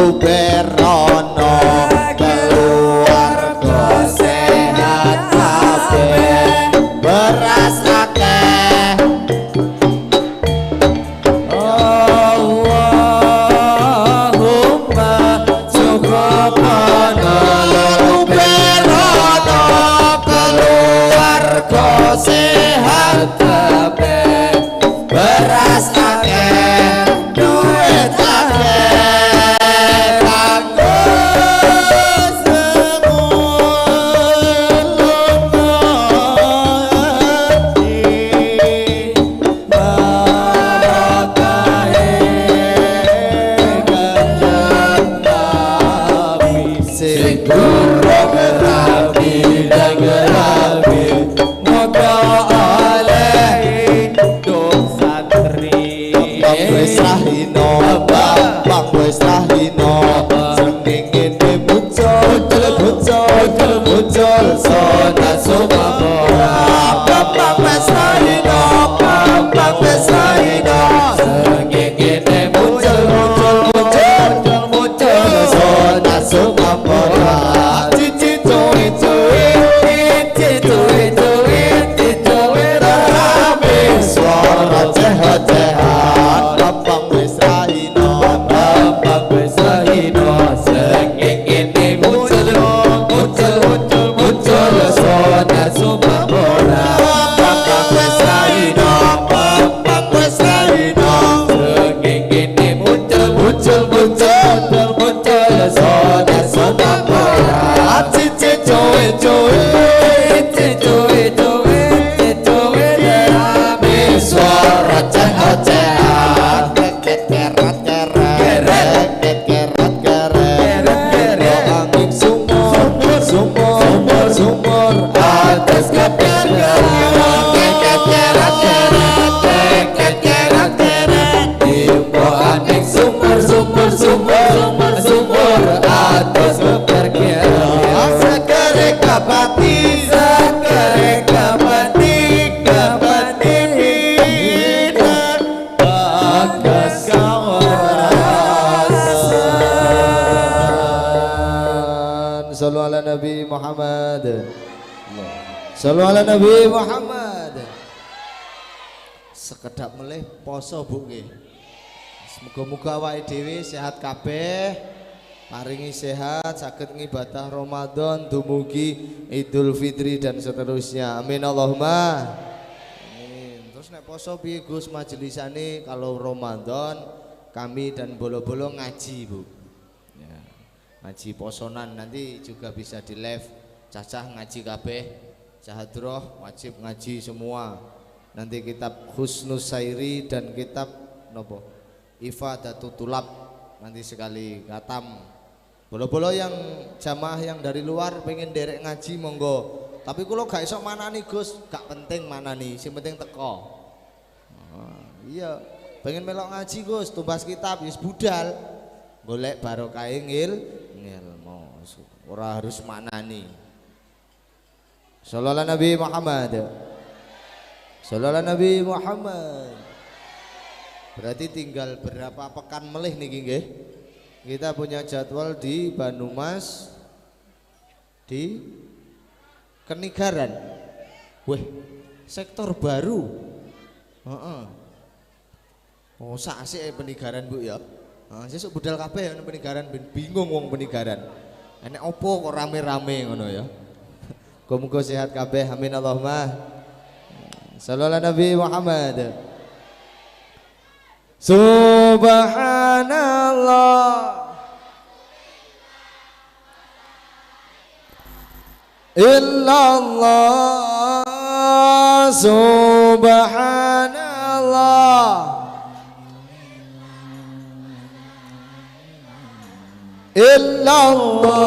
Luberono keluarga sehat kabeh beras akeh. Allahumma cukupono Luberono keluarga sehat kabeh beras akeh duit akeh kanggo semono barokahe Kanjeng Nabi sing sing durung rabi dan rabi moga oleh induk santri. Bambang wis rahina, Bambang wis rahina, srengenge muncul muncul muncul sona sumabora. Bambang wis rahina, Bambang wis rahina, srengenge muncul muncul muncul muncul sona sumabora. Cici cuwi cuwi cici cuwi cuwi cici cuwi rame swara ceha-cehan. Bambang wis rahina, Bambang wis rahina, srengenge muncul muncul muncul muncul sona sumabora. Bambang wis rahina, Bambang wis rahina, srengenge muncul muncul muncul muncul sona sumabora. Cici cuwi cuwi cici cuwi cuwi cici cuwi rame swara ceha-cehan. Keret keret keret keret keret Keret. Angin sumur sumur sumur atas keper keret keret keret keret keret Imbo aning sumur sumur sumur sumur sumur atas keper Segere kabati Segere kabati kabati pinten bagas kawarasan. Sallu ala Nabi Muhammad. Sallu ala Nabi Muhammad. Sekedap melih poso Bu nggih. Muga-muga awake dhewe sehat kabeh, paringi sehat, saged ngibadah Ramadan dumugi Idul Fitri dan seterusnya. Amin Allahumma. Amin. Terus nek poso piye Gus majelisane kalau Ramadan kami dan bolo-bolo ngaji Bu. Ya, ngaji posonan nanti juga bisa di live cacah ngaji kabeh, cahadroh wajib ngaji semua. Nanti kitab Husnus Sairi dan kitab nopo Ifadatul Tulab nanti sekali katam. Bolo-bolo yang jamaah yang dari luar pengen derek ngaji monggo. Tapi kulo gak iso manani Gus, gak penting manani, sing penting teko. Oh, iya, pengen melok ngaji Gus, tumbas kitab wis budal. Golek barokahe ngilmu, ora harus manani. Sallallahu Nabi Muhammad. Sallallahu Nabi Muhammad. Berarti tinggal berapa pekan melih niki nggih? Kita punya jadwal di Banumas, di Kenigaran. Weh, sektor baru. Heeh. Oh, sak asik Penigaran Bu ya. Heeh, sesuk budal kabeh nang Penigaran ben bingung wong Penigaran. Enek opo kok rame-rame ngono ya. Muga-muga sehat kabeh. Amin Allahumma. Sallallahu Nabi Muhammad. Subhanallah illallah subhanallah illallah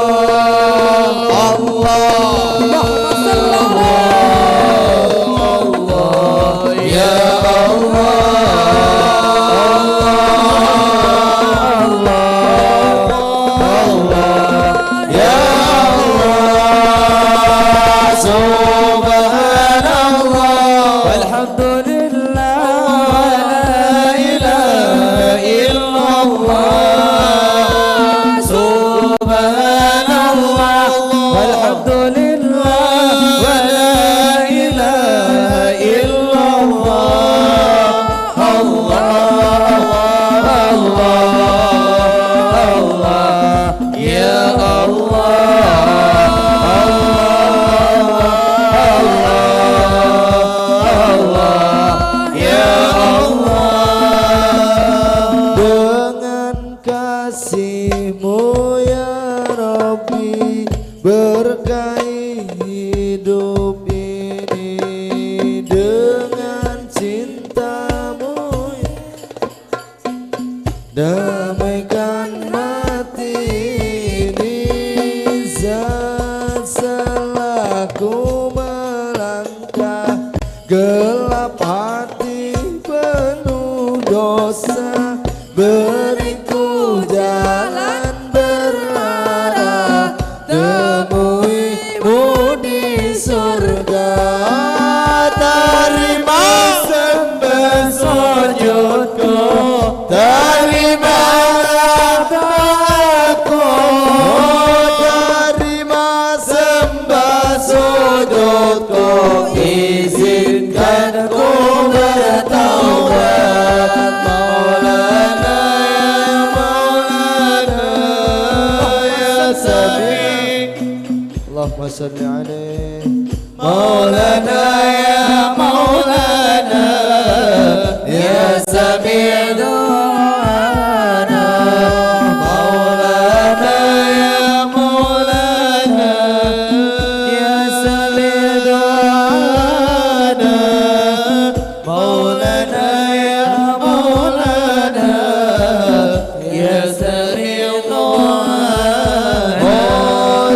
Allah Allah ya Allah Allah Allah ya Allah subhanallah walhamdulillah la ilaha illallah Damaikan hati ini zat selaku melangkah. Gelap hati penuh dosa, beriku jalan berarah, temuimu di surga. Terima sembah sujudku, terima doaku, terima sembah sujudku, izinkan ku bertaubat. Maulana ya Maulana ya Sami, Allahumma salli alaihi. Maulana ya Maulana ya Sami doana. Maulana ya Maulana ya Sami doana. Maulana ya Maulana ya Sami doana. Oh,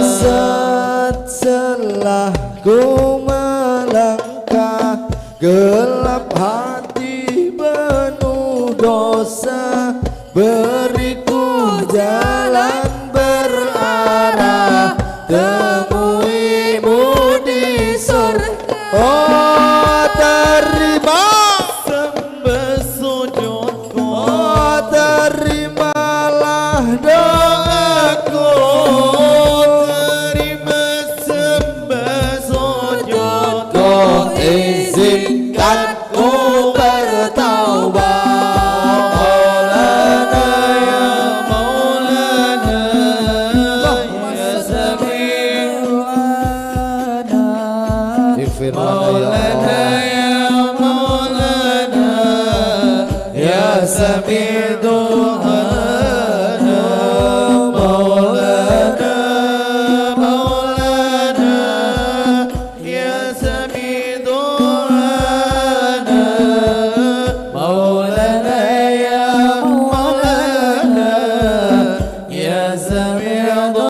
setelah ku melangkah, gelap hati penuh dosa, beriku jalan berarah, temuimu di surga. Oh, terima sembah sujudku, oh, terimalah doaku, terima sembah sujudku, izinkan ku bertaubat. Maulana ya Maulana ya Sami doana. Ighfir lana ya Maulana Allah. ya Maulana ya Sami doana. Maulana Maulana ya Sami doana. Maulana ya Maulana ya Sami doana.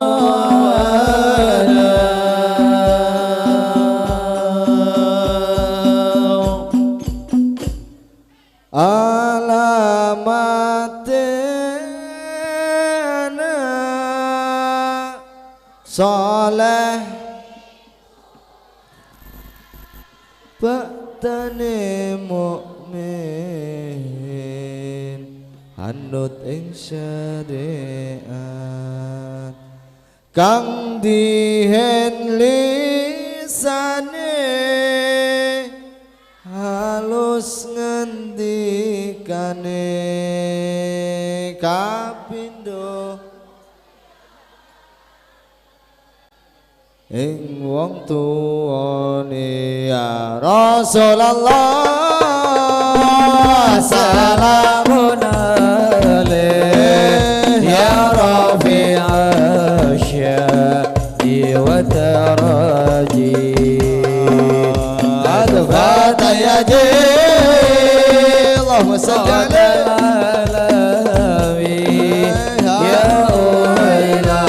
Alamate anak soleh, baktane mukmin, anut ing syariat, kang dihen lisane halus ngendikane kapindo ing wong tuwane. Ya Rasulullah Salamun alaik ya Rafi'a syadi wa taraji. Adfata ya Allahumma salli alaihi ya Uwaila.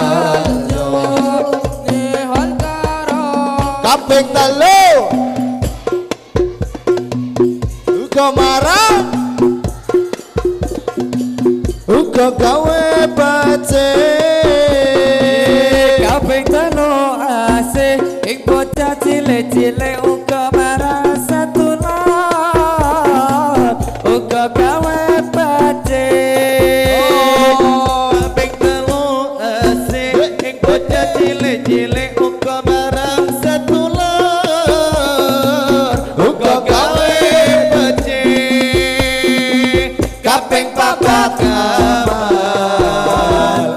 Kaping telu uga marang, uga gawe becik. Kaping telu asih ing bocah cilik-cilik uga marang satulon, uga gawe becik. Kaping telu asih ing bocah cilik-cilik uga marang satulon, uga gawe becik. Kaping papat amal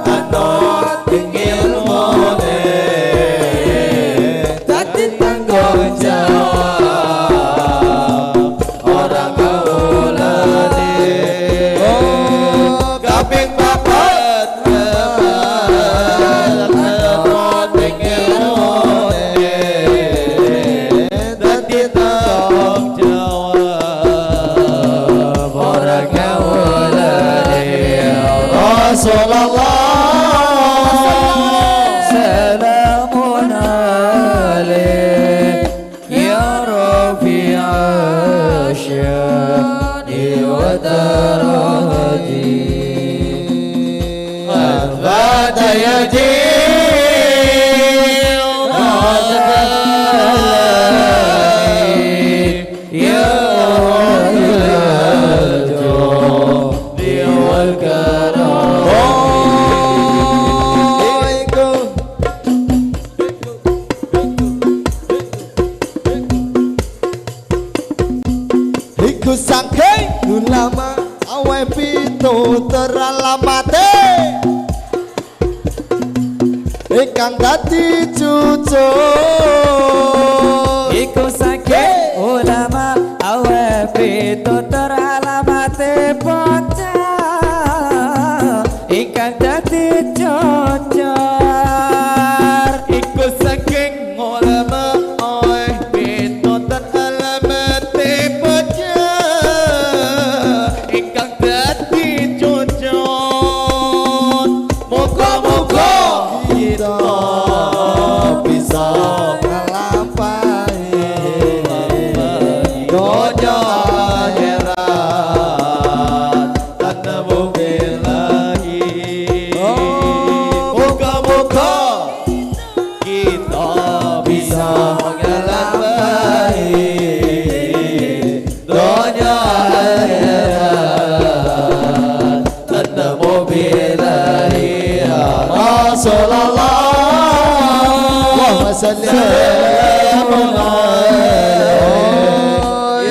anut ing ilmune, dadi tanggung jawab. Rasulullah. Salamun alaik ya rafi'a syani wa darajati. Athbata yadi ya al-judi wal karam. Iku saking ulama awe pitu teralamate ingkang dadi cucu. Iku saking ulama awe pitu teralamate bocah ingkang dadi cocor. Iku saking ulama awe pitu teralamate bocah ingkang dadi cocor. Muga-muga kita bisa nglampahi donya akhirat tak mungkin lagi. Muga-muga kita bisa nglampahi donya akhirat tak mungkin lagi. Ya Rasulullah. Allahumma salli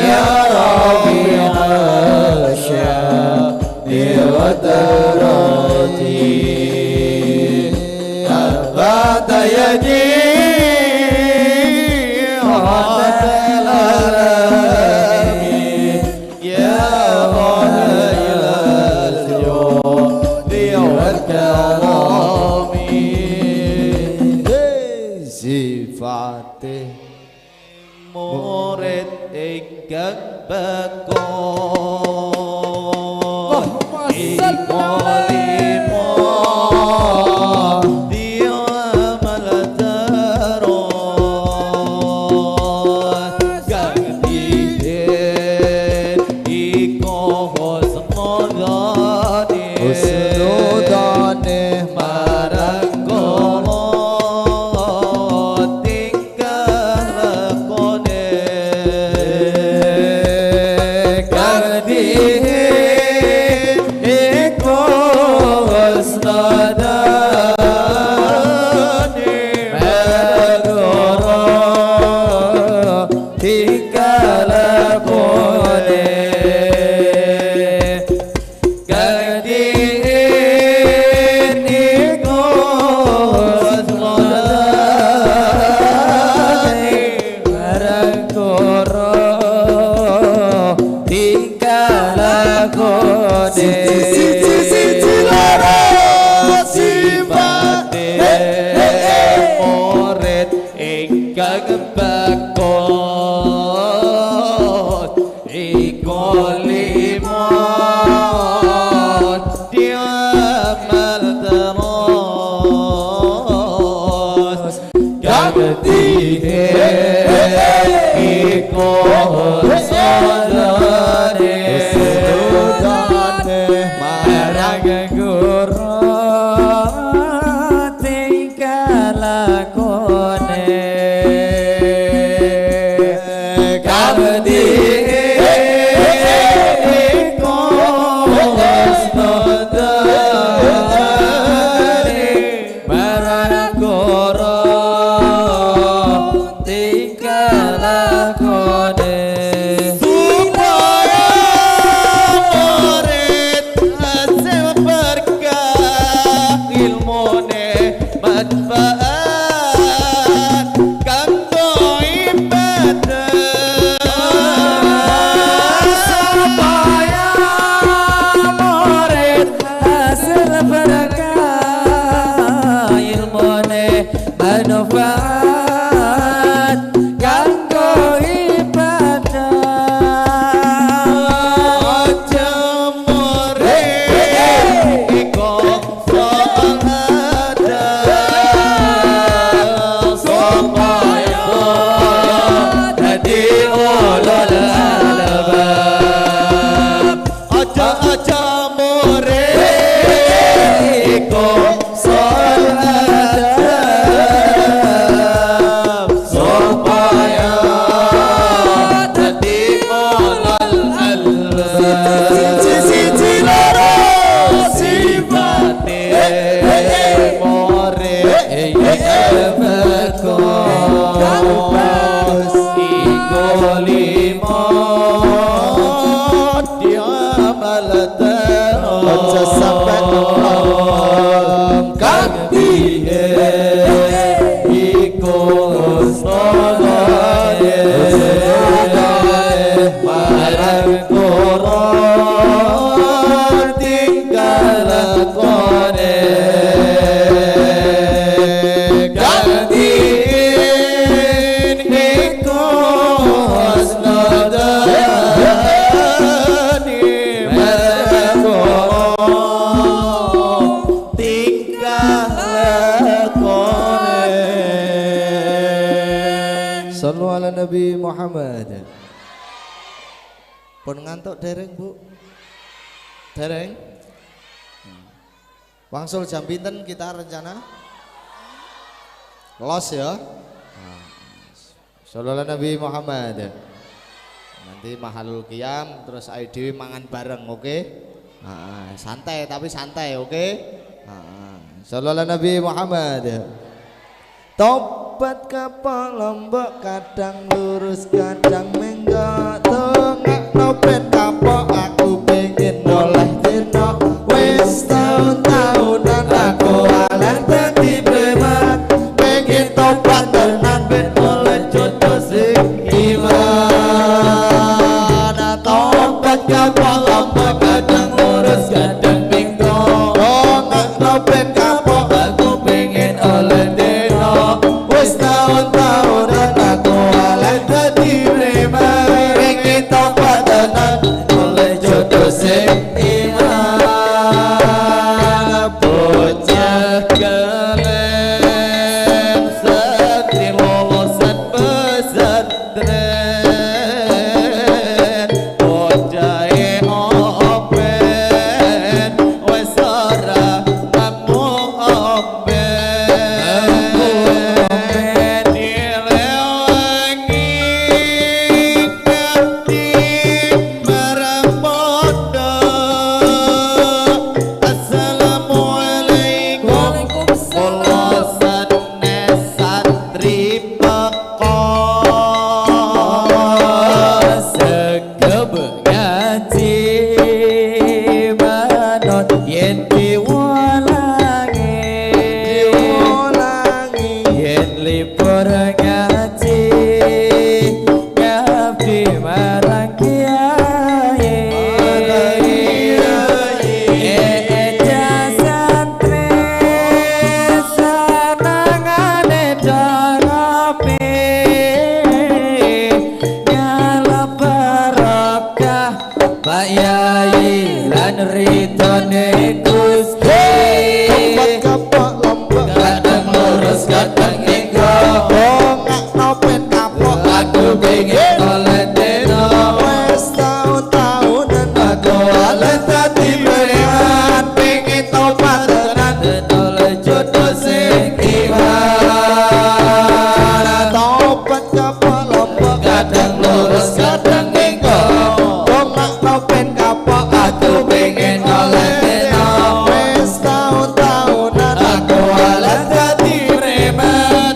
ya rafi'a syani wa darajati. Athbata yadi ya al-judi wal karami. Sifate murid ingkang bekon iku limo diamal terus kang dihen iku husnudane husnudane marang kula tingkah lakone kang dihen iku husnudane marang kula tingkah lakone kang dihen iku husnudane marang kula tingkah lakone. Siji siji loro sifate murid ingkang bakon iku limo diamal terus kang dihen iku husnudane husnudane marang guru tingkah lakone kang dihen iku husnudane marang guru tingkah lakone. Supaya murid hasil berkah iku adab supaya dadi ulul albab. Siji loro sifate more bagus iku limo diamalatan aja sampe kang piye iku husnudane marang Quran tinggal lakone kang din iku husnudane marang Quran tingkah lakone. Sallu ala Nabi Muhammad. Pun ngantuk dereng, Bu? Dereng? Wangsul jam pinten kita rencana? Los ya. Sallu ala Nabi Muhammad. Nanti mahalul qiyam terus ayo dhewe mangan bareng, oke? Santai tapi santai, oke? Sallu ala Nabi Muhammad. Tobat kapal lombok kadang lurus kadang menggok tongak ben kapok aku pengen oleh dino wis taun-taunan aku aleh dadi preman pengen tobat tenan ben oleh jodoh sing iman. Tobat kapal lombok kadang lurus kadang menggok tongak ben kapok aku pengen oleh dino wis taun-taunan aku aleh dadi preman pengen tobat tenan oleh jodoh sing iman. Bocah gelem santri lulusan pesantren bocahe open wis ora mampu omben dilewangi ngabdi marang pondok. Assalamualaikum. Kula sanes santri pekok segeb ngaji manut yen diwelangi diulangi yen libur ngaji ngabdi marang kiai eja santri senengane do ngopi nyala barokah Pak Yai lan ridone Gusti. Tobat kapok lombok Kadang lurus kadang enggak dongakno ben kapok aku pengen oleh deno wis taun-taunan aku oleh dadi preman pengen tobat tenan oleh jodoh sing iman. Tobat kapok lombok Kadang lurus kadang enggak dongakno ben kapok aku pengen oleh deno wis taun-taunan aku oleh dadi preman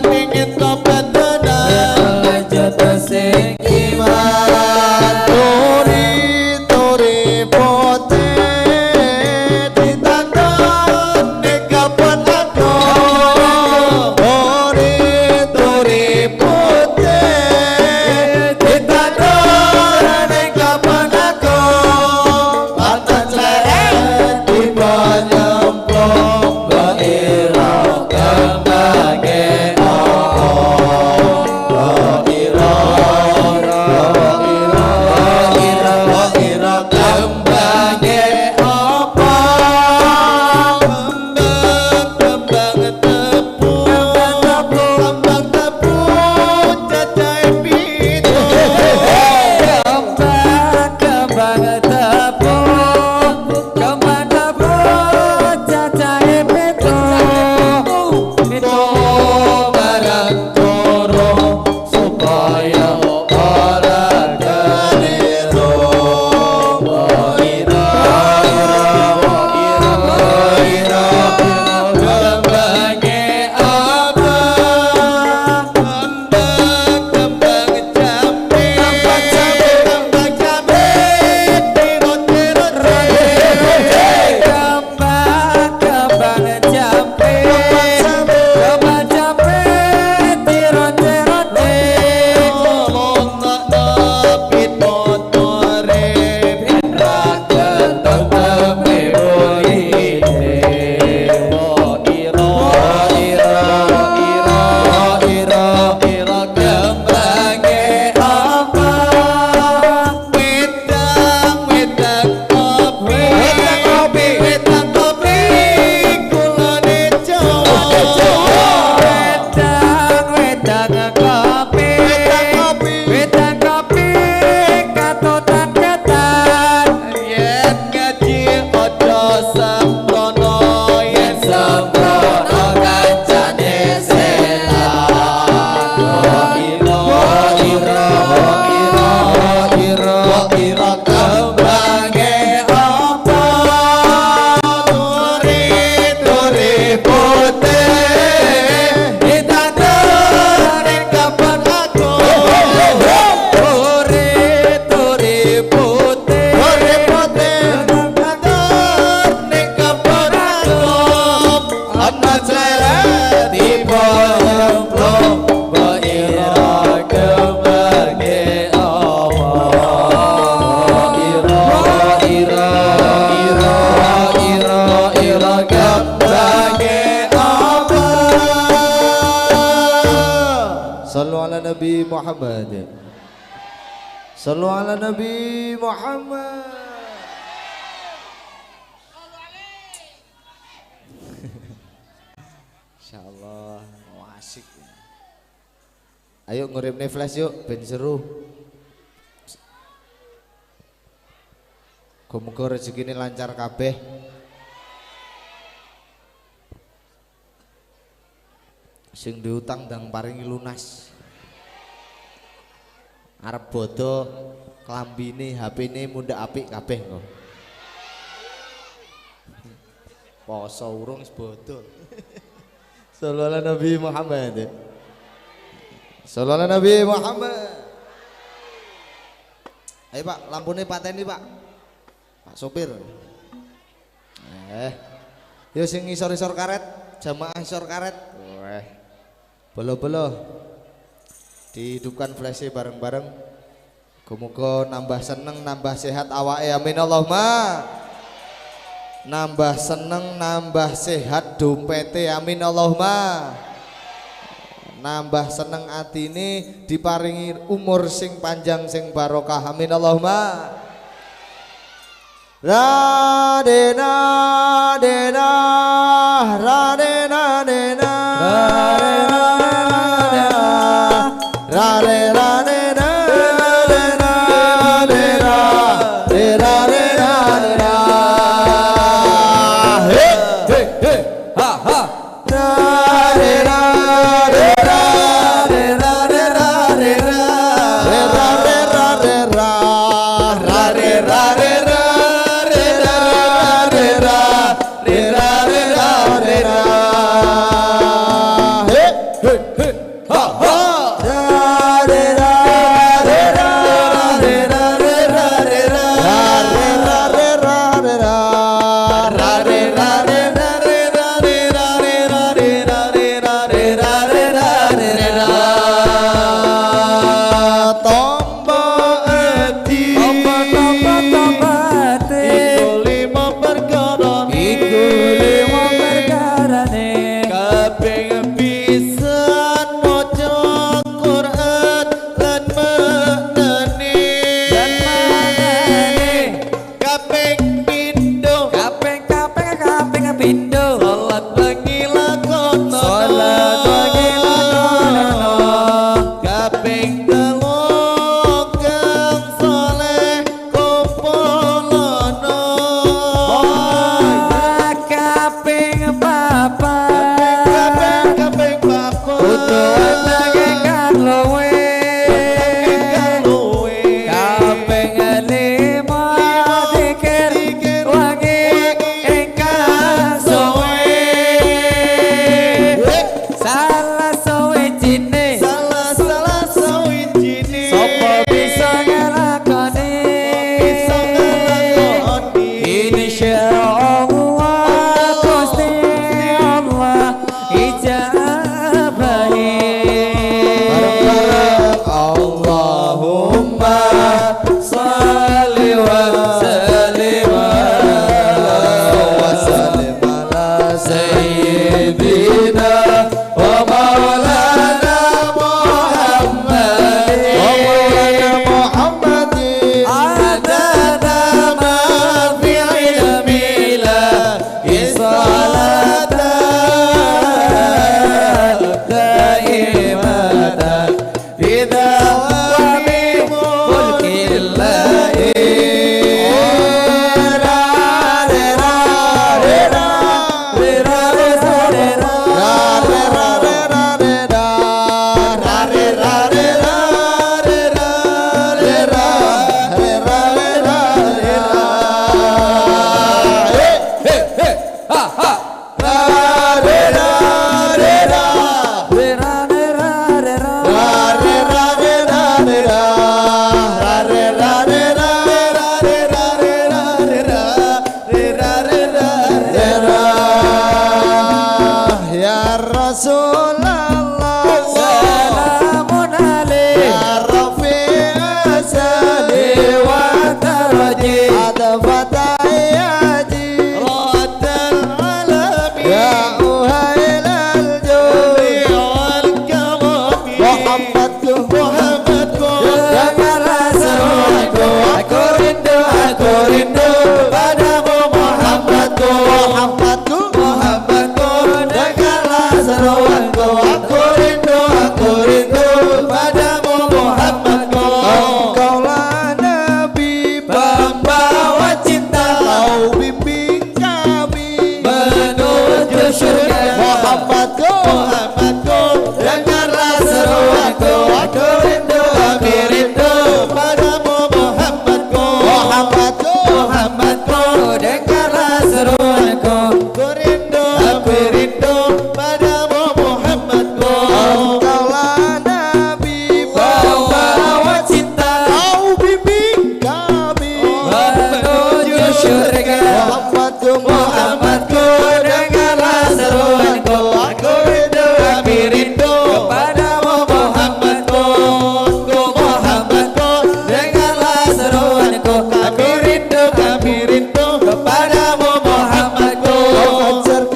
Nabi Muhammad. Sallu ala Nabi Muhammad. Insyaallah asik. Ayo nguripne flash yuk ben seru. Muga-muga rezekine lancar kabeh. Sing diutang ndang paringi lunas. Arep bodo klambine HP-ne mundhak apik kabeh kok. Poso urung wis bodo. Sallu ala Nabi Muhammad. Sallu ala Nabi Muhammad. Ayo Pak, lampune pateni Pak. Pak sopir. Yo sing ngisor-isor karet, jamaah isor karet. Weh. Bolo-bolo. Dihidupkan flashnya bareng-bareng. Muga-muga nambah seneng, nambah sehat awake. Amin Allahumma. Nambah seneng, nambah sehat dompete. Amin Allahumma. Nambah seneng atine, diparingi umur sing panjang sing barokah. Amin Allahumma. Radena dena radena dena radena radena dena dena dena dena he he he ha ha radena dena dena dena dena dena dena dena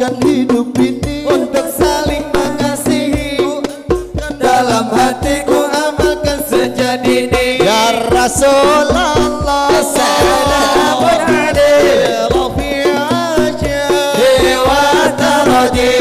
amalkan hidup ini untuk saling mengasihi. Dalam hatiku amalkan sejak dini. Ya Rasulullah, assalamun alaik wa taraji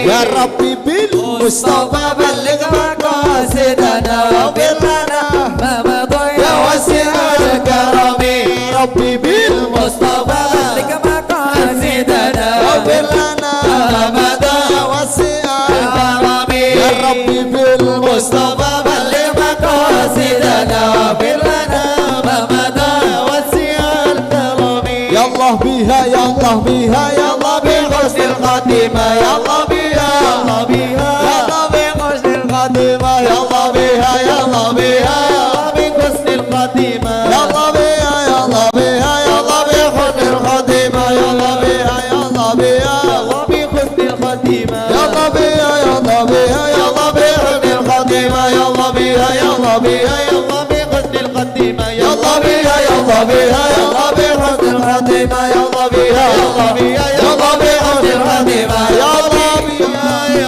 Ya Rabbi bil Mustafa balligh maqasidana waghfir lana ma madha ya wasi'al karami. Rabbi bil Mustafa balligh maqasidana waghfir lana ma madha ya wasi'al karami. Ya Rabbi bil Mustafa balligh maqasidana waghfir lana ma madha ya wasi'al karami. Ya Allah biha, ya Allah biha, ya Allah bi husnil khatimah, ya Allah biha, ya Allah biha, ya Allah bi husnil khatimah, ya Allah biha, ya Allah biha, ya Allah bi husnil khatimah, ya Allah biha, ya Allah biha, ya Allah bi husnil khatimah, ya Allah biha, ya Allah biha, ya Allah bi husnil khatimah, ya Allah biha, ya Allah biha, ya Allah bi husnil khatimah, ya Allah biha, ya Allah biha, ya Allah bi husnil khatimah, ya Allah biha, ya Allah biha, ya Allah bi husnil khatimah, ya Allah biha, ya Allah biha, ya Allah bi husnil khatimah, ya Allah biha, ya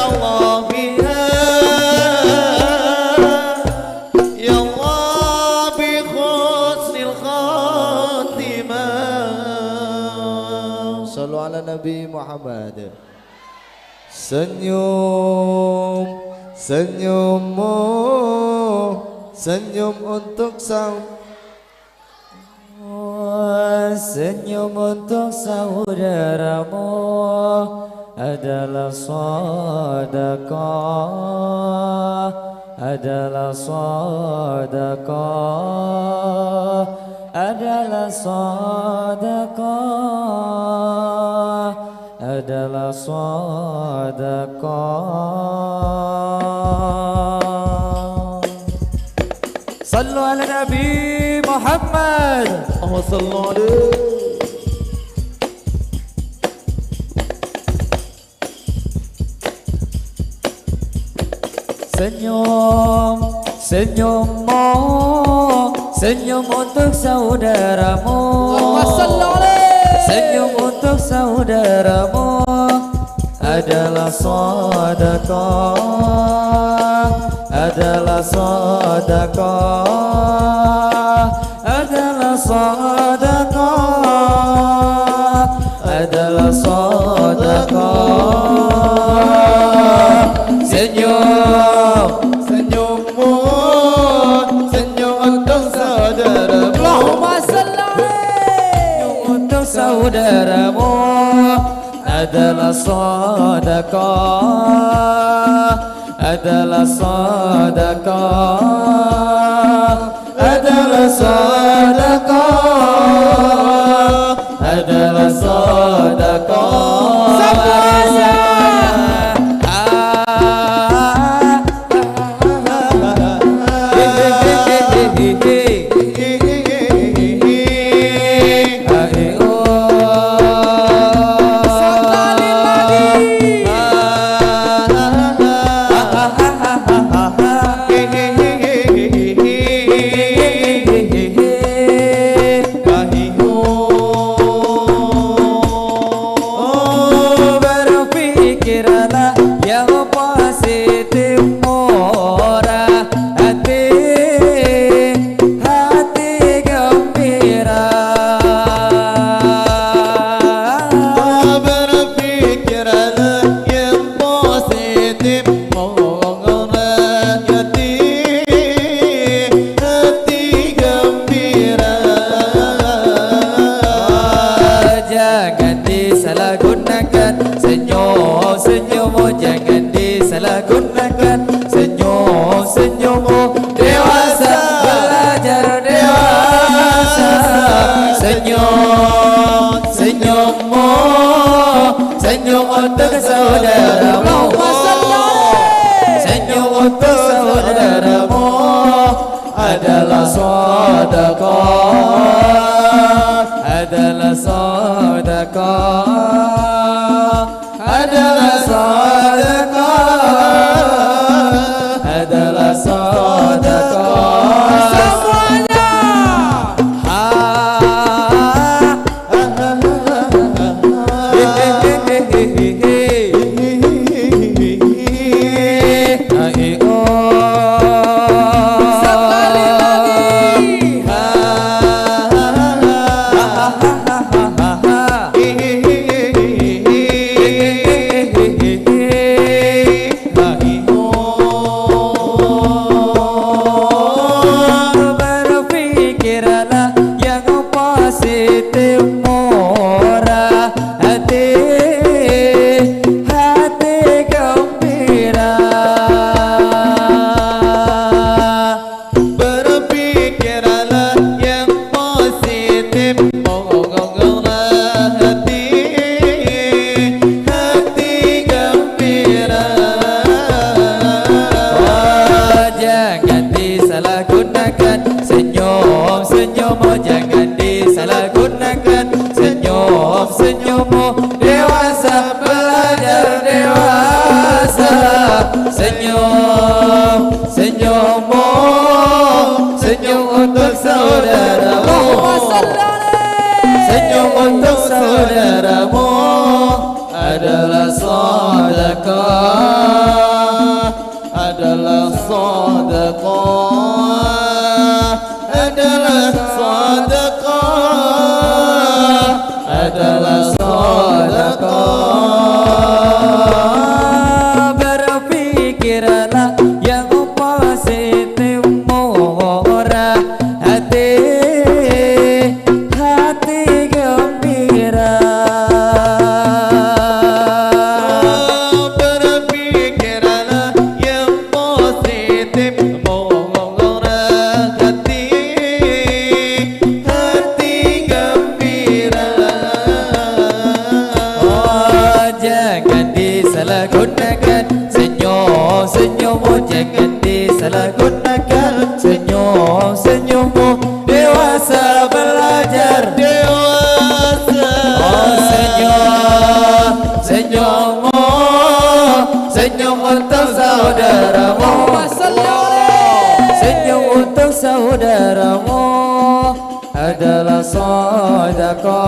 Allah biha, ya Allah bi husnil khatimah. Sallu ala Nabi Muhammad. Senyum, senyummu, senyum untuk sang, senyum untuk saudaramu adalah sedekah, adalah sedekah, adalah sedekah, adalah sedekah. Sallu ala Nabi Muhammad. Allahumma salli alaihi. Senyum, senyummu, senyum untuk saudaramu. Senyum untuk saudaramu adalah sedekah, adalah sedekah, adalah sedekah, adalah sedekah. Senyum, senyummu, senyum untuk saudaramu. Allahumma salli. Senyum untuk saudaramu adalah sedekah, adalah sedekah, adalah sedekah, adalah sedekah. Senyum, senyummu, senyum untuk saudaramu. Senyum untuk saudaramu adalah sedekah, adalah sedekah, adalah sedekah, adalah sedekah. disalahgunakan. Senyum senyummu jangan disalahgunakan. Senyum senyummu dewasa belajar dewasa. Senyum senyummu, senyum untuk saudaramu. Senyum untuk saudaramu adalah sedekah, adalah sedekah, adalah sedekah, adalah sedekah. Berpikirlah yang positif murah hati, hati gembira. Berpikirlah yang positif murah hati, hati gembira. Oh, jangan disalahgunakan. Senyum senyummu jangan disalahgunakan. Senyum senyummu dewasa belajar dewasa. Oh, senyum senyummu, senyum untuk saudaramu. Senyum untuk saudaramu adalah sedekah,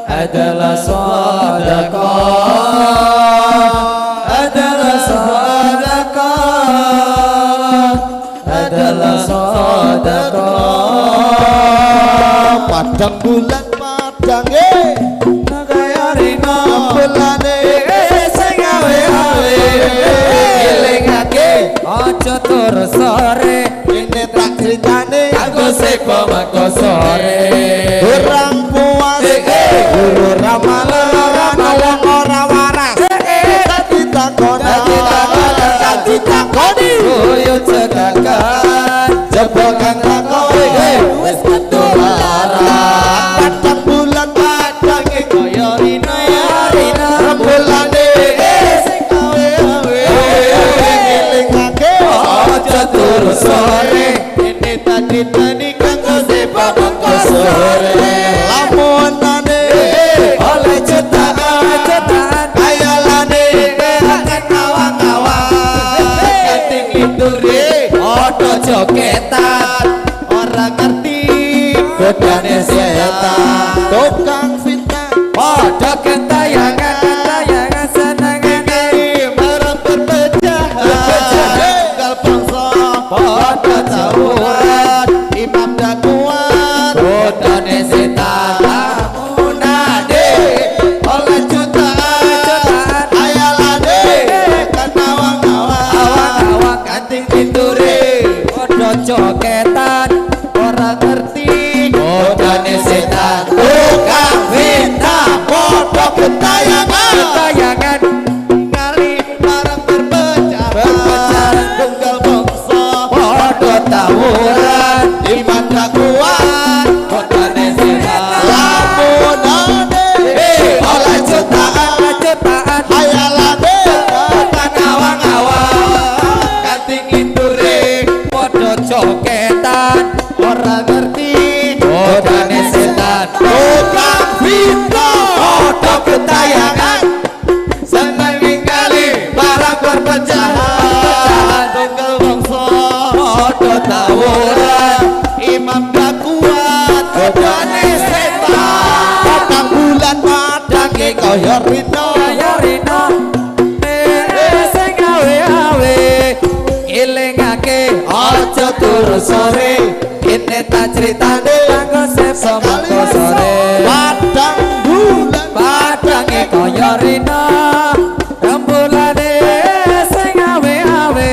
adalah sedekah, adalah sedekah, adalah sedekah. Padang bulan padang kaya rino bulane sing awe-awe. Elingake aja turu sore, kene tak critane kanggo sepo mangko sore. Kurang puas guru ramalan wong ora waras. Ditakoni ditakoni koyo cekakan jebol kang takoni wis ketularan. Padang bulan padange kaya rino rino rembulane sing awe-awe. Elingake aja turu sore, kene tak critani kanggo sepo mangko sore. Lamunane oleh jutaan jutaan hayalane akan awang-awang kanthi nglindure padha jogetan ora ngerti godane setan. Tukang fitnah padha kentayangan kentayangan senengane marang perpecahan tunggal bangsa padha tawuran imam dakwah godane setan. Lamunane oleh jutaan jutaan hayalane kan awang-awang awang-awang kanthi nglindure padha jogetan ora ngerti godane setan. Tukang fitnah padha kentayangan kentayangan kali marang perpecahan Perpecahan. tunggal bangsa padha tawuran iman tak kuat godane setan. Lamunane oleh jutaan jutaan hayalane kan awang-awang kanthi nglindure padha jogetan ora ngerti godane setan. Tukang fitnah padha kentayangan seneng kali barang perpecahan tunggal bangsa padha tawuran imam tak kuat godane setan. Padang bulan padange kaya rino kaya rino sing awe-awe. Elingake aja turu sore, kene tak critane kanggo sepo mangko sore. Padang bulan padange kaya rino rembulane sing awe-awe.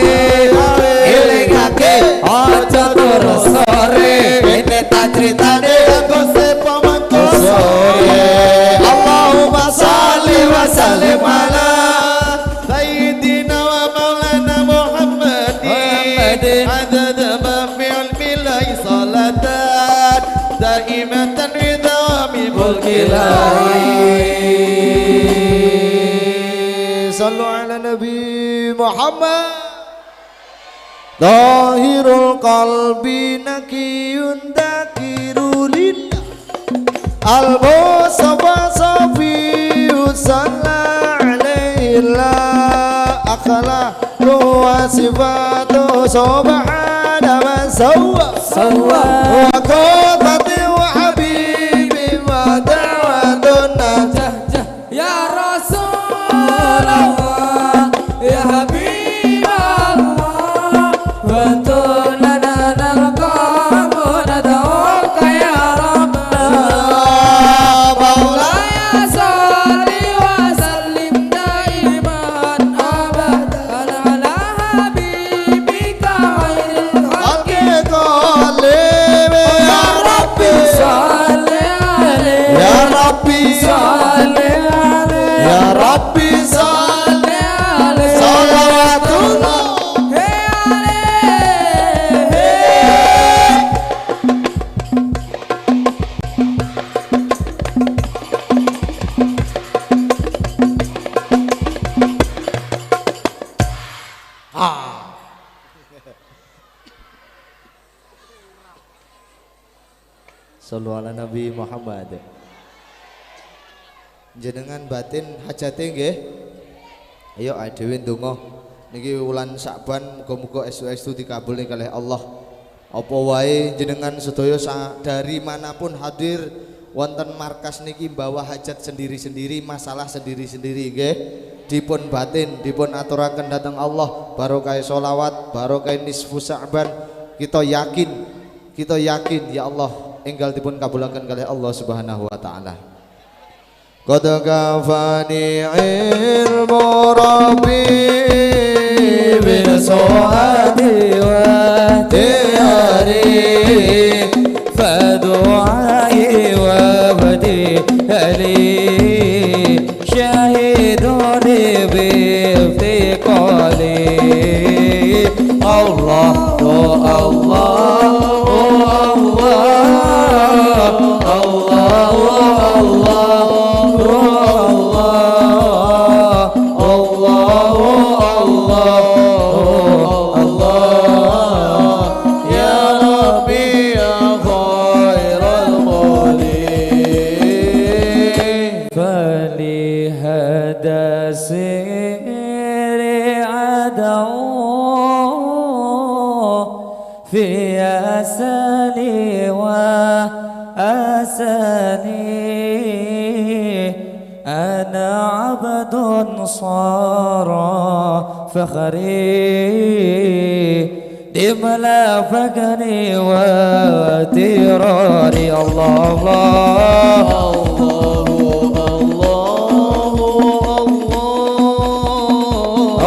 Elingake aja turu sore, kene tak critane kanggo sepo mangko sore. Allahumma sholli wa sallim ala sayyidina wa maulana Muhammadin adada ma fi ilmillahi salatan daimatan bi dawami mulkillahi. Sallu ala Nabi Muhammad. Tahirul qalbi nakiyun dakirulin al-mustafa safiyu salla alaihi la akhlaqu wa sifatu subhana man sawwa sawwa wa qadati wa habibi wa da'watun najah ya Rasulullah ya Habiballah wa lana nalqamu nad'uka ya Rabbana maulaya salli wa sallim daiman abadan ala habibika khairil khalqi ya Rabbi salli alaihi ya Rabbi salli alaihi ya Rabbi salli alaihi salawatullah Sallu ala Nabi Muhammad. Jenengan batin hajate nggih. Ayo dhewe ndonga. Niki wulan Sya'ban muga-muga estu-estu dikabulne kalih Allah. Apa wae jenengan sedaya dari manapun hadir wonten markas niki bawa hajat sendiri-sendiri, masalah sendiri-sendiri nggih. Dipun batin, dipun aturaken dhateng Allah barokah sholawat, barokah nisfu Sya'ban. Kita yakin ya Allah enggal dipun kabulaken kalih Allah Subhanahu wa taala. Qad kafani ilmu rabbi bil su'ati wa tiyari fa du'ai wa badi ali syahidun bi iftiqali Allah Allah صار فخري دملا فقري وتراري الله الله الله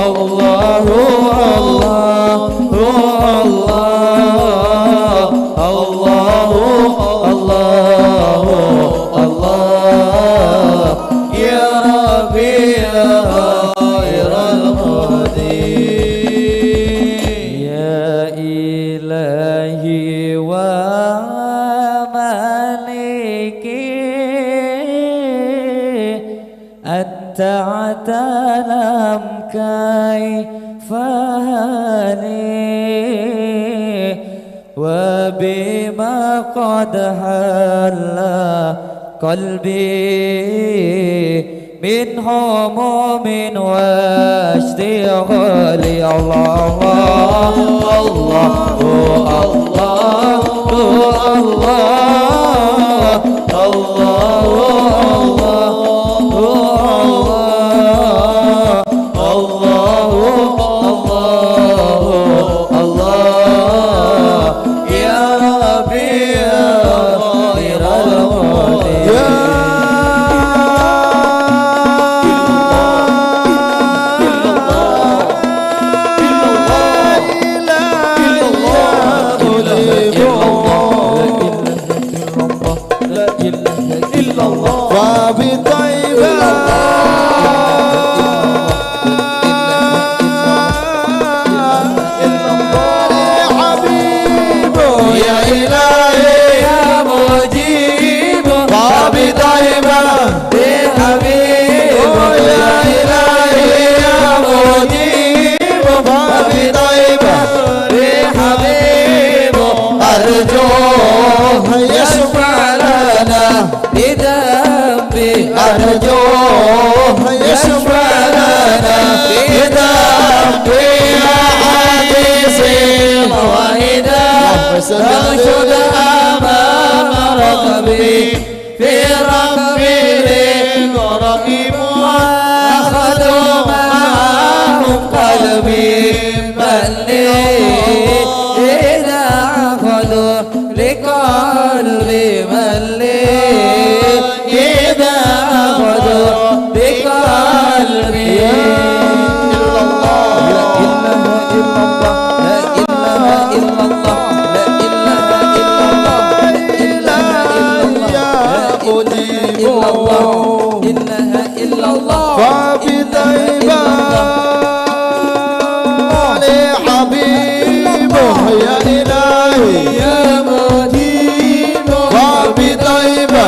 الله الله الله الله يا ربي يا خير الهادي يا إلهي ومالكي أنت تعلم كيف حالي وبما قد حل قلبي من هموم واشتغال الله الله الله الله الله الله الله يا ربي يا خير الهادي يا مجيب. بذنبي أرجوه يشفع لنا بذنبي أحد وإذا أنشد أمام ركبي في ربي رقيب أخذوا معهم قلبي من لي إذا أخذوا لقلبي من لي إذا أخذوا لقلبي إلا الله لا إله إلا الله لا إله إلا الله لا إله إلا الله لا إله إلا الله فبطيبة لحبيبه يا إلهي يا مجيب فبطيبة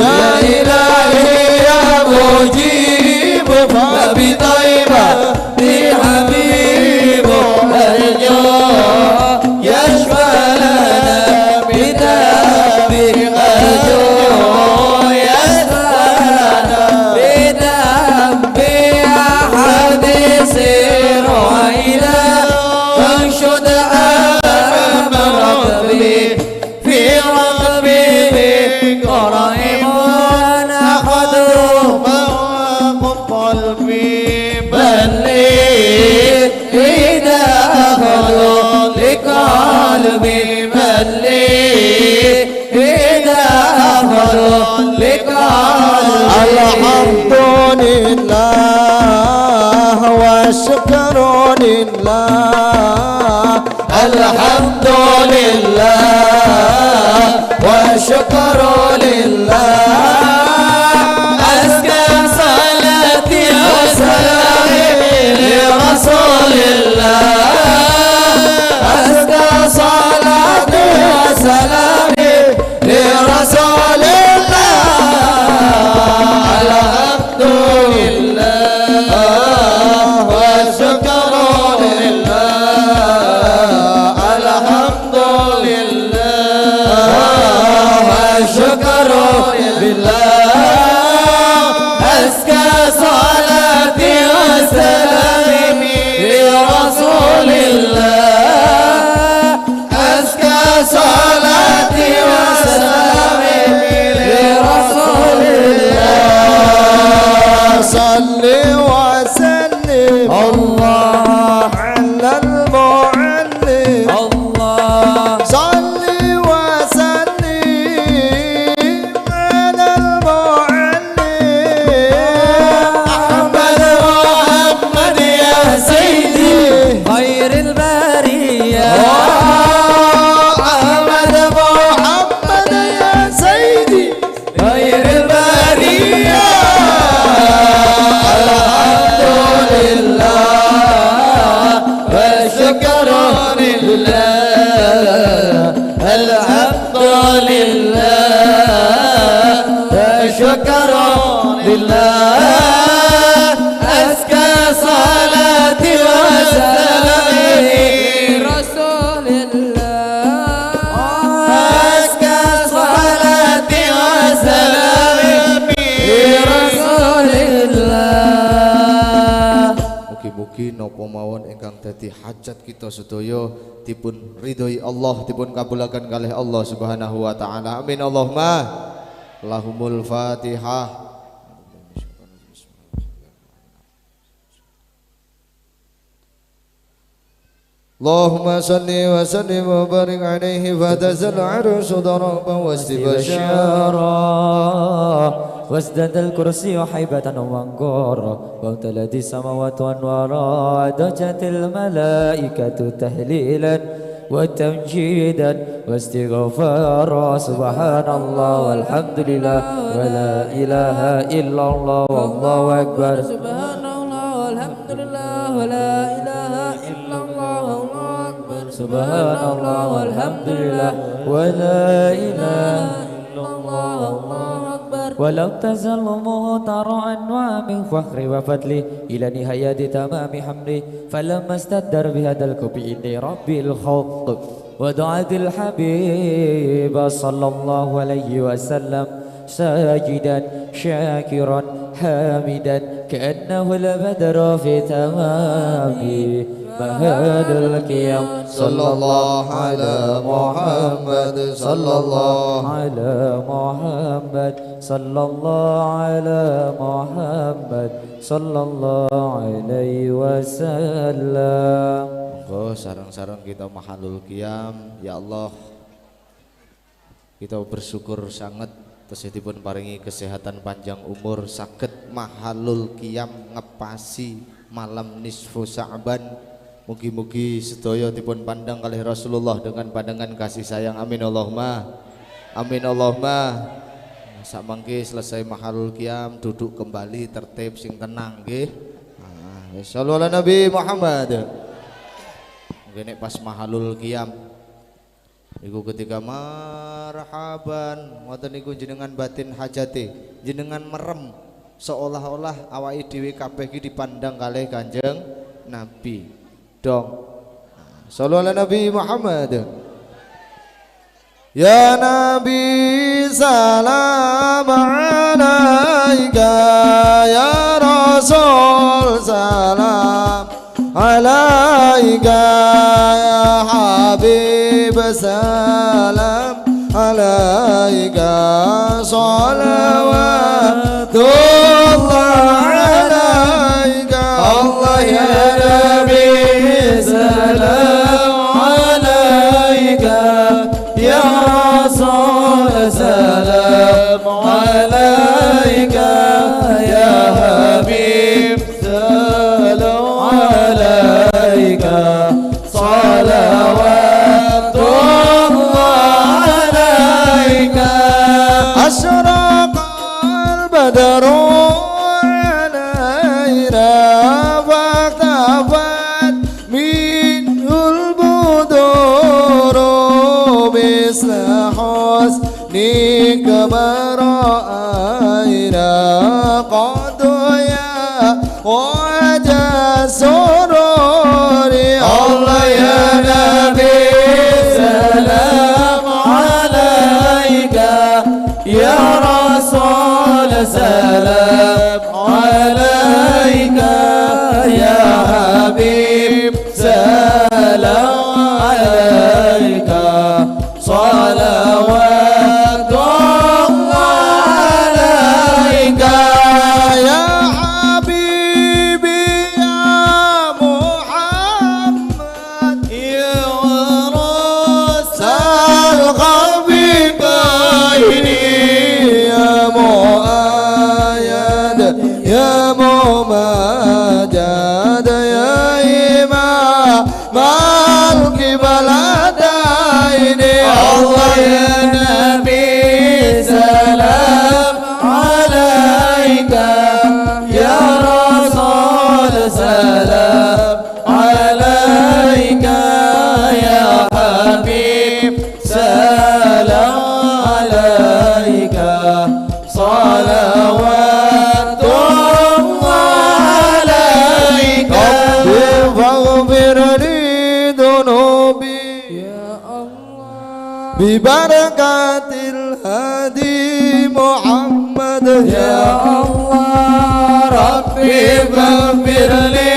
يا إلهي يا مجيب فبطيبة لحبيب أرجو يشفع لنا بذنبي أرجو يشفع لنا بذنبي أحد يسير إلى أنشد أمام ركبي في ركبي قريب أخذوا معهم قلبي بل لي إذا أخذوا لقلبي من لي إذا أخذوا لقلبي الحمد لله والشكر لله الحمد لله والشكر لله أزكى صلاتي وسلامي لرسول الله أزكى صلاتي وسلامي لرسول الله الحمد لله والشكر لله الحمد لله والشكر لله أزكى صلاتي وسلامي لرسول الله أزكى صلاتي وسلامي لرسول الله صل وسلم الله على المعلم الله صل وسلم على المعلم أحمد محمد يا سيدي خير البرية أحمد محمد يا سيدي خير البرية الحمد لله والشكر لله الحمد لله والشكر لله أزكى صلاتي وسلامي رسول الله أزكى صلاتي وسلامي لرسول الله Mugi-mugi napa mawon ingkang dadi hajat kita sedaya dipun ridhoi Allah, dipun kabulaken kalih Allah Subhanahu wa taala. Amin Allahumma. Lahumul Fatihah. اللهم صل وسلم وبارك عليه فتزل عرش ضربا واستبشارا وازداد الكرسي حيبة وانقارا وامتلأت السماوات انوارا ودجت الملائكة تهليلا وتمجيدا واستغفارا سبحان الله والحمد لله ولا إله إلا الله والله أكبر سبحان الله والحمد لله ولا إله إلا الله والله أكبر سبحان الله والحمد لله ولا إله إلا الله والله أكبر ولو تزل مهترعا من فخر وفضلي إلى نهاية تمام حملي فلما استدر بهذا الكوب إني ربي الخلق. وضعت الحبيب صلى الله عليه وسلم ساجدا شاكرا حامدا كأنه البدر في تمام مهاد القيام. صلى الله على محمد صلى الله على محمد صلى الله على محمد صلى الله عليه وسلم. Monggo sareng-sareng kita mahalul qiyam. Ya Allah, kita bersyukur sangat tesih dipun paringi kesehatan panjang umur, saged mahalul qiyam ngepasi malam nisfu Sa'ban. Mugi-mugi sedaya dipun pandang kalih Rasulullah dengan pandangan kasih sayang. Amin Allahumma. Amin Allahumma. Samangke selesai mahalul qiyam duduk kembali tertib sing tenang nggih. Sallu ala Nabi Muhammad. Mungkin pas mahalul qiyam iku ketika marhaban ngoten niku jenengan batin hajate, jenengan merem seolah-olah awake dhewe kabeh iki dipandang kalih Kanjeng Nabi. Dong. Sallu ala Nabi Muhammad. Ya Nabi salam alaika, ya Rasul salam alaika, ya Habib salam alaika, salawatullah alaika. Allah ya Nabi salam alaika, ya Rasul salam alaika, ya Habib salam alaika, salawatullah alaika. Asyraqal badru alaina faqtafat minhul buduru misla husnika ma ra'ayna qad ya wajah sururi. Allah ya Nabi salam alaika, ya Rasul salam alaika, ya Habib salam alaika, salawatullah alaika. Ya Habibi ya Muhammad, ya Rasul Habibaini, ya Muayyad ya Mumajjad, ya Imam al-Qiblataini. Allah ya Nabi salam alaika, ya Rasul salam alaika, ya Habib salam alaika, salawatullah alaika. Rabbi faghfir li dhunubi ya Allah bibarakatil hadi Muhammad. Ya Allah Rabbi faghfir li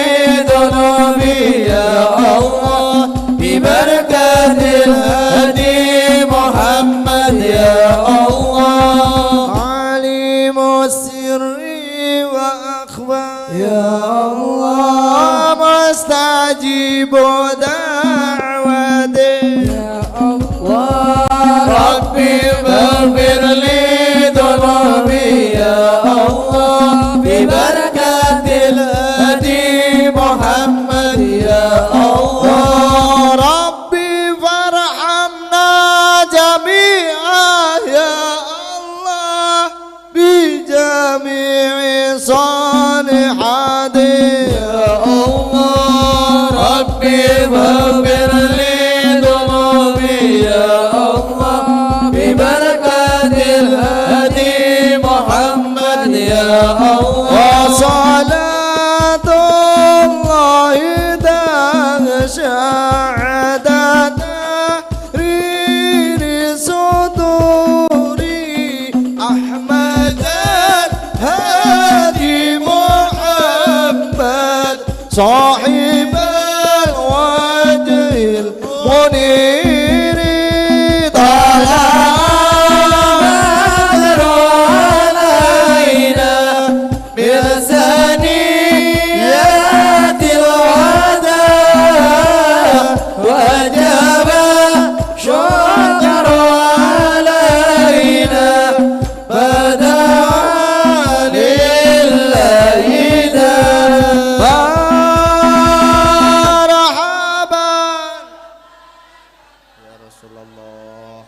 dhunubi, ya Allah bibarakatil hadi Muhammad. Ya Allah alimus sirri wa akhfa, ya Allah mustajibu da'wati. Ya Allah Rabbi faghfir li dhunubi, ya Allah bibarakatil hadi Muhammad. Ya Allah Rabbi farhamna jami'a, ya Allah bi jami'i salihati. Ya Allah Rabbi Rasulullah.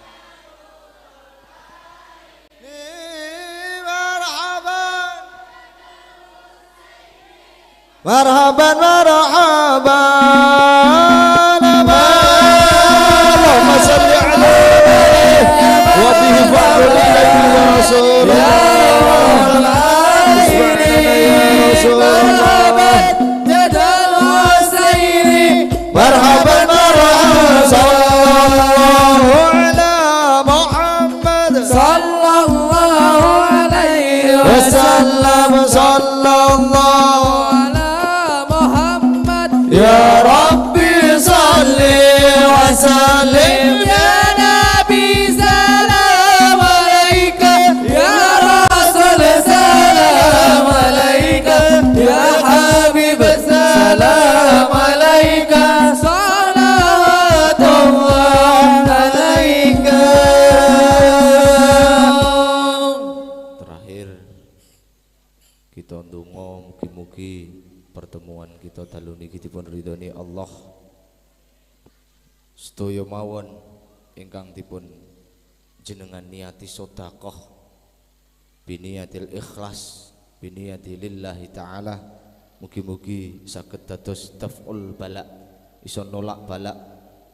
Marhaban marhaban marhaban, Allahumma shalli alaihi wa bihi fa'ala ya Rasulullah. Marhaban jadal Husaini, marhaban marhaban, sallallahu ala Muhammad, sallallahu alaihi wasallam, sallallahu ala Muhammad. Ya Rabbi salli wa sallim, ya Nabi salam alaika, ya Rasul salam alaika, ya Habib salam alaika, salawatullah alaika. Terakhir kita ndonga mugi-mugi pertemuan kita dalu niki dipun ridhoni Allah. Sedaya mawon ingkang dipun jenengan niati sedekah biniyatil ikhlas biniyati lillahi ta'ala, mugi-mugi saged dados daf'ul balak, iso nolak balak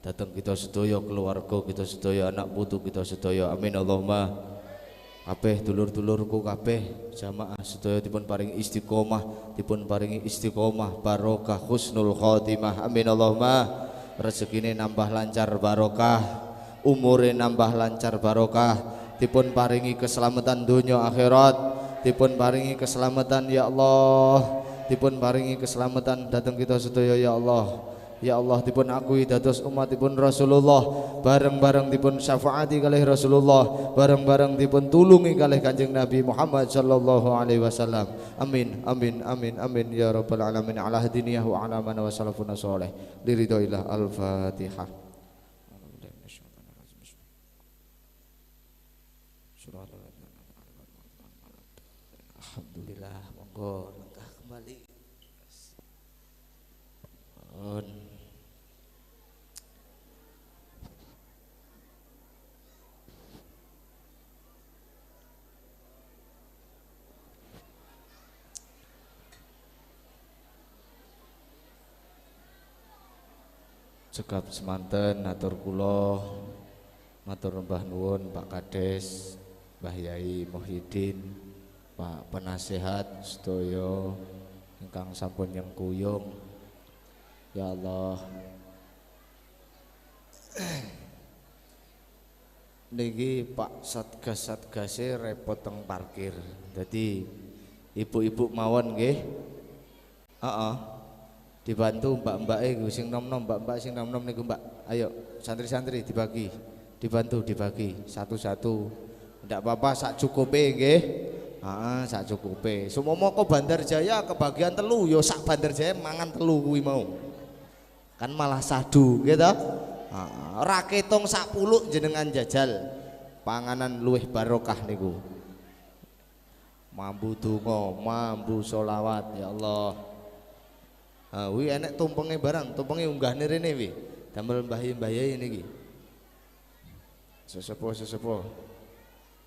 dateng kita sedaya, keluarga kita sedaya, anak putu kita sedaya. Amin Allahumma. Kabeh dulur-dulurku kabeh jamaah sedaya dipun paringi istiqomah, dipun paringi istiqomah barokah husnul khotimah. Amin Allahumma. Rezekine nambah lancar barokah, umure nambah lancar barokah, dipun paringi keselamatan dunia akhirat, dipun paringi keselamatan ya Allah, dipun paringi keselamatan dateng kita sedaya ya Allah. Ya Allah, dipun akui dados umatipun Rasulullah, bareng-bareng dipun syafaati kalih Rasulullah, bareng-bareng dipun tulungi kalih Kanjeng Nabi Muhammad sallallahu alaihi wasallam. Amin amin amin amin ya rabbal alamin. Ala hadiniyah wa ala man wa salafuna sholih. Liridhoillah. Al-Fatihah. Alhamdulillah, monggo lengkah kembali. Cekap semanten atur kula matur mbah nuwun Pak Kades, Mbah Yai Muhyiddin, Pak penasehat sedaya ingkang sampun nyengkuyung. Ya Allah, niki Pak Satgas-satgase repot teng parkir. Dadi ibu-ibu mawon nggih. Heeh. Dibantu mbak-mbake iku sing nom-nom, mbak-mbak sing nom-nom niku mbak. Ayo santri-santri dibagi, dibantu dibagi satu-satu. Ndak apa-apa sak cukupe nggih. Heeh, sak cukupe. Sumomo kok Bandarjaya kebagian telu ya sak Bandarjaya mangan telu kuwi mau. Kan malah sadu gitu. Heeh, ora ketung sak puluk jenengan jajal. Panganan luwih barokah niku. Mambu donga, mambu sholawat ya Allah. Ha wi enek tumpenge barang, tumpenge unggahne rene wi. Damel mbah-mbah yai niki. Sesepuh-sesepuh.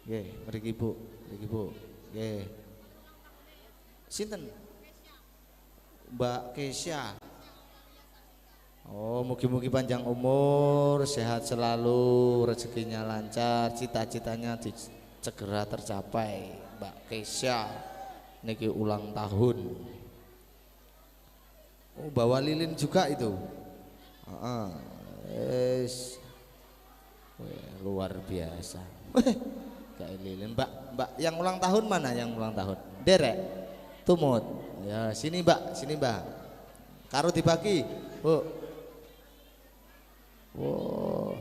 Nggih, mriki Bu, mriki Bu. Nggih. Sinten? Mbak Kesya. Oh, mugi-mugi panjang umur, sehat selalu, rezekinya lancar, cita-citanya segera tercapai. Mbak Kesya niki ulang tahun. Oh, bawa lilin juga itu. Luar biasa. Kayak lilin. Mbak, Mbak yang ulang tahun mana yang ulang tahun? Derek, tumut. Ya, sini Mbak, sini Mbak. Karo dibagi, Bu. Wow.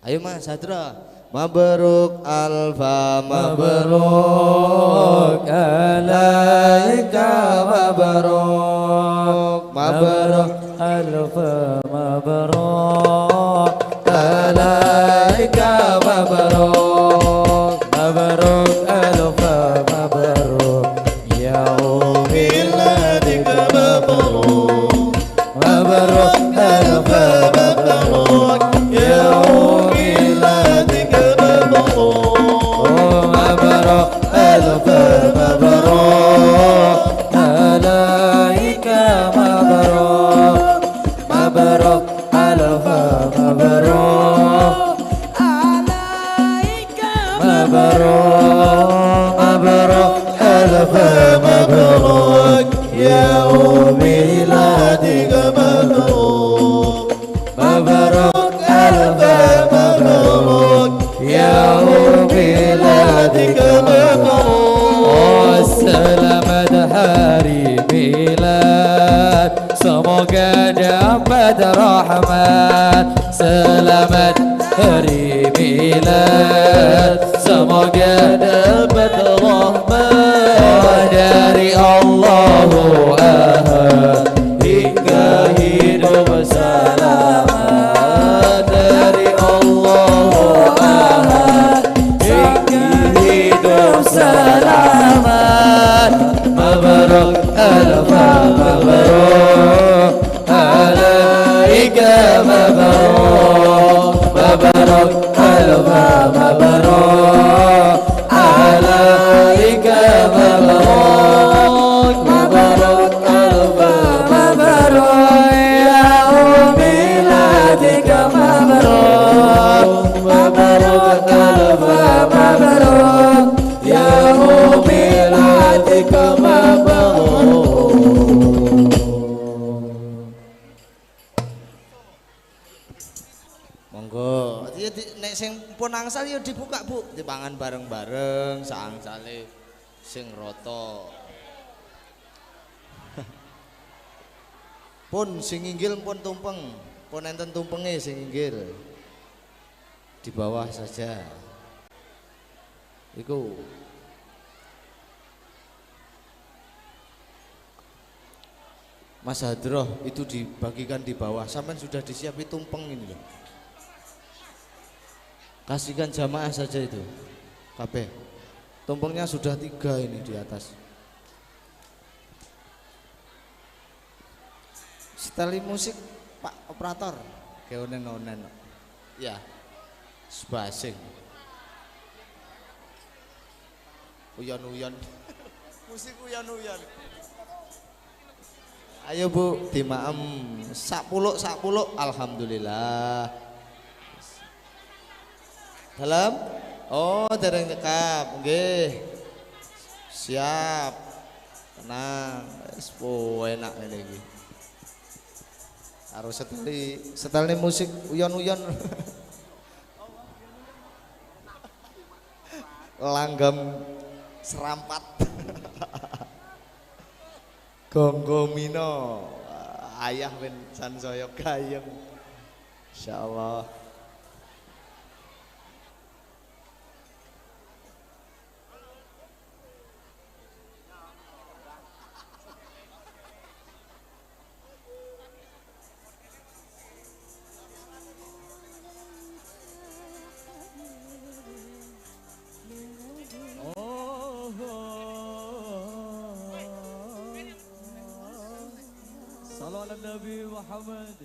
Ayo Mas Hadra. Mabruk alfa mabruk alaika mabruk mabruk alfa mabruk alaika mabruk mabruk alfa mabruk yaumiladika mabruk mabruk alfa mabruk yaumiladika. Selamat hari milad, semoga dapat rahmat dari Allahu Ahad hingga hidup selamat. Dari Allahu Ahad hingga hidup selamat. Mabruk alfa mabruk alaika mabruk, mabruk alfa mabruk alaika mabruk, mabruk alfa mabruk ya umiladika mabruk, mabruk alfa mabruk ya umiladika mabruk. Monggo. Ya nek sing pun angsal ya dibuka, Bu. Dipangan bareng-bareng sangsale sing rata. Pun sing inggil pun tumpeng. Pun enten tumpenge sing inggil. Di bawah saja. Iku. Mas Hadroh itu dibagikan di bawah. Sampean sudah disiapi tumpeng ini loh. Kasihkan jamaah saja itu. Kabeh. Tumpengnya sudah 3 ini di atas. Seteli musik Pak operator. Keonen-onen. Ya. Sebasing. Uyon-uyon. Musik uyon-uyon. Ayo Bu, dimaem sak puluk alhamdulillah. Dalam? Oh, dereng nyekap, nggih. Siap. Tenang, wis enak ngene iki. Karo seteli musik uyon-uyon. Langgam serampat. Gonggo Mino, ayah ben sansaya gayeng. Insyaallah. Nabi Muhammad.